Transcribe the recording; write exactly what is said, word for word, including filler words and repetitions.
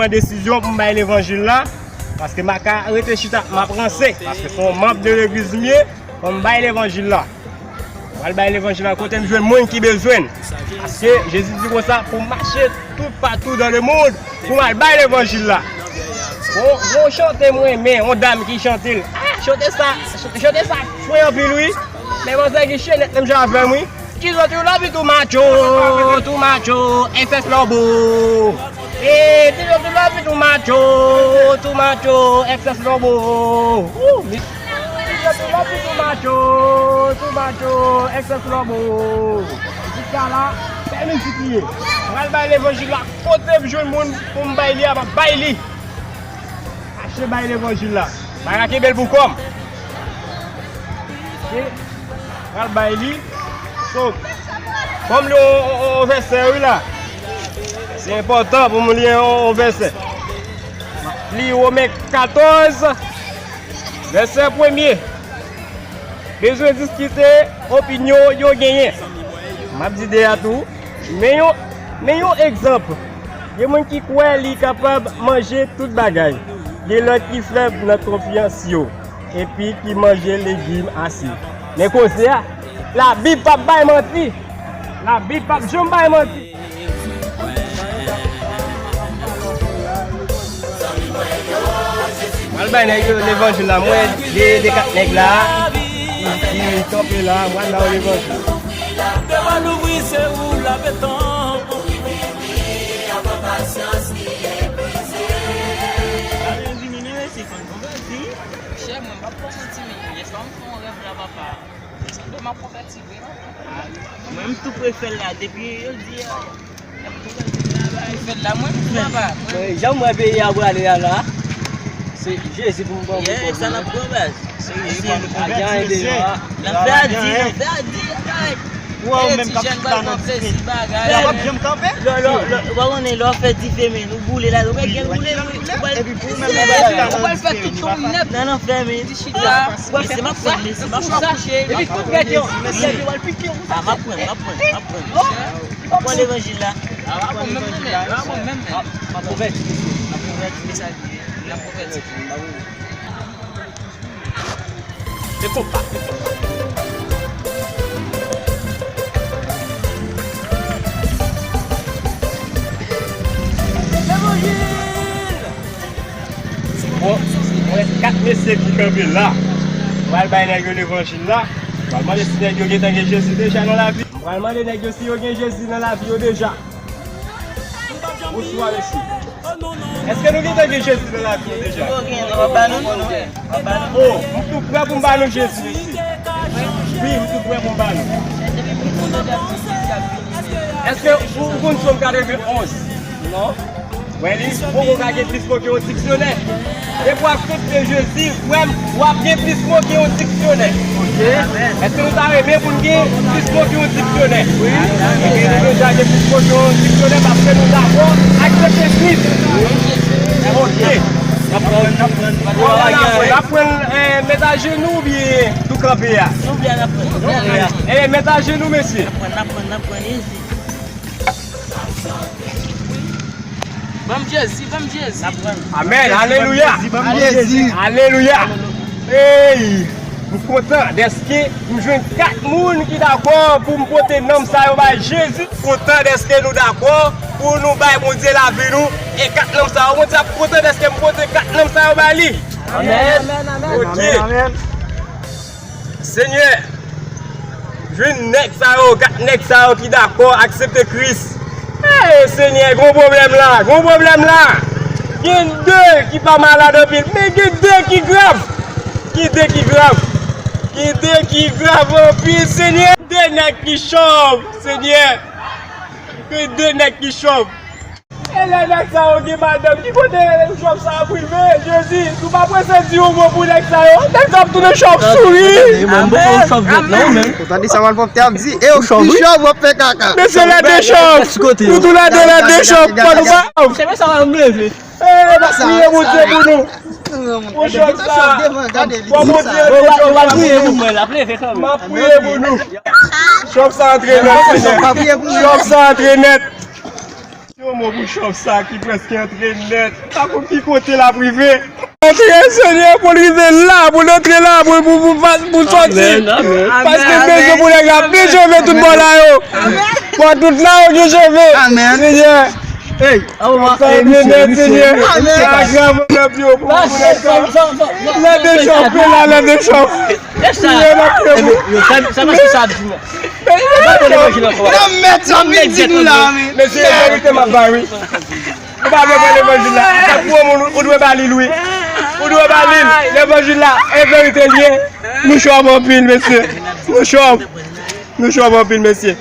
Pran desizyon pou m bay levanjil la, paske m pa ka rete chita, m ap ranse, paske se yon manm de legliz m ye, fò m bay levanjil la. M pral bay levanjil la kote m jwenn moun ki bezwen l. Paske Jezi di konsa pou m mache toupatou dans le monde, pou m al bay levanjil la. Gon, gon chante m renmen, yon dam ki chante l. Ah, chante sa, chante sa fre anpil wi. Men manzè gen chenèt menm jan avè m wi. Ti zo tou love tou macho, tou macho, excès lobo. Eh, ti zo tou love tou macho, tou macho, excès lobo. Ouh, mi- Ti zo tou love tou macho, tou macho, excès lobo. Mizik sa la, bèl mizik li ye. Mwen al bay levanjil la, kote m jwenn moun pou m bay li a, m ap bay li. Achte bay levanjil la. Bagay la kenbe l pou kò m. Ok. Pral bay li. So, fò m li yon, yon, yon vèsè wi la. Se enpòtan pou m li yon, yon vèsè. M ap li Women katòz, vèsè premye. Bezwen diskite opinyon yo genyen. M ap di de a tou. Men yon, men yon egzanp. Gen moun ki kwè li kapab manje tout bagay. Gen lòt ki fèb nan konfyans yo, epi ki manje legim ase. Men koze a, Labib p ap bay manti. Labib p ap janm bay manti. Mwen al bay nèg yo levanjil la. Mwen de, de kat nèg la ki, ki kanpe la. Mwen al ba yo levanjil. Chè, mwen p ap pran santi m. Lè sa m fè yon rèv la, papa. Sanble m ap konvèti vre, papa. Mwen, m tou pre fè l la depi jodi a. M tou pre fè l la, mwen, papa. Mwen, jan m wè peyi a prale a la, se Jezi pou m pran pou kòb mwen. Sa n ap pran, baz? Lanfè a di, lanfè a di, guys. Ou wè ou menm k ap chita nan dife. Sa p ap janm kanpe. Lò, lò, lò, ou pa konnen lè w fè dife, men, ou boule la, ou wè gèl boule, wi. Ou pral, epi pou ou menm, ou pral fè tout kò w nèt. Nan lanfè, men. Ti chita. Lese m ap pran, lese m ap pran. Epi tout gèt yo, gèt yo al pike w. Ah, m ap pran, m ap pran, m ap pran. Pran levanjil la. Ah, m ap pran menm, menm. M ap konvèti, mesye. M ap konvèti, mesye. M ap konvèti. Se konpa. Bon, mwen kat mesye ki kanpe la. Mwen al bay nèg yo levanjil la. Mwen al mande si nèg yo gentan gen Jezi deja nan lavi. Mwen al mande nèg yo si yo gen Jezi nan lavi yo deja. Bonswa, mesye. Èske nou gentan gen Jezi nan lavi nou deja? Si w gen, w ap ba nou, w ap ba nou. Oh, m tou prè pou m ba nou Jezi, mesye. Wi, m tou prè pou m ba nou. Èske ou, ou konn Sòm katrevenn onz? Non. Wè li, poko ka gen plis mo ke yon diksyonè. Depi w aksepte Jezi, frè m, w ap gen plis mo ke yon diksyonè. Ok. Èske nou ta renmen pou n gen plis mo ke yon diksyonè? Wi. Ebyen, nou deja gen plis mo ke yon diksyonè paske nou dakò aksepte Kris. Ok. N ap pran, n ap pran, n ap pran. N ap pran, eh, met ajenou oubyen tou kanpe a? Ebyen, met ajenou, mesye. N ap pran, n ap pran, Jezi. Ban m Jezi, ban m Jezi. Amèn, alelouya. Jezi, ban m Jezi. Alelouya. Ey, m kontan dèske m jwenn kat moun ki dakò pou m pote nanm sa yo bay Jezi. M kontan dèske nou dakò pou nou bay Bondye lavi nou. E kat nanm sa yo, Bondye ap kontan dèske m pote kat nanm sa yo bay li. Amèn. Ok. Amèn, amèn. Senyè, jwenn nèg sa yo, kat nèg sa yo ki dakò aksepte Kris. Ey, Senyè, gon pwoblèm la, gon pwoblèm la. Gen de ki pa malad anpil, men gen de ki grav. Gen de ki grav. Gen de ki grav anpil, Senyè. De nèg ki chòv, Senyè. Gen de nèg ki chòv. E lè nèg sa yo gen madanm, ki kote chòv sa ap rive? Jezi, nou pa prese di yon mo pou nèg sa yo. Nèg sa ap tounen chòv souri. Amèn. Ou tande sa malpwòpte ap di? E w ki chòv w ap fè kaka. Mesye, lè de chòv. Nou tou lè de, lè de chòv. Fò nou pa. Cheve sa va m leve. E, m ap priye Bondye pou nou. Pou chòv sa. Fò Bondye ede nou. M ap priye pou nou. Chòv sa antre nèt. Chòv sa antre nèt. Yon mo pou chòf sa ki prèske antre nèt. Pa konn ki kote l ap rive. Antre, Senyè, pou l rive la, pou l antre la, pou, pou, pou, pou, pou sòti. Amèn, amèn. Paske bezwen pou nèg la byen cheve tout bò la yo. Bò tout la yo gen cheve. Amèn. Senyè. Hey, sa antre nèt, Senyè. Amèn. Agrav nèg yo pou, pou nèg sa. Lè de chòf la, lè de chòf. Senyè, n ap priye pou. Sa, sa, sa, sa, sa, Nan mèt sa vin di nou la, men. Mesye, e verite m ap bay, wi. Ou pa vle pran levanjil la. Antanke gwo moun, ou dwe ba li l, wi. Ou dwe ba li l. Levanjil la, e verite l ye. Nou chòv anpil, mesye. Nou chòv. Nou chòv anpil, mesye.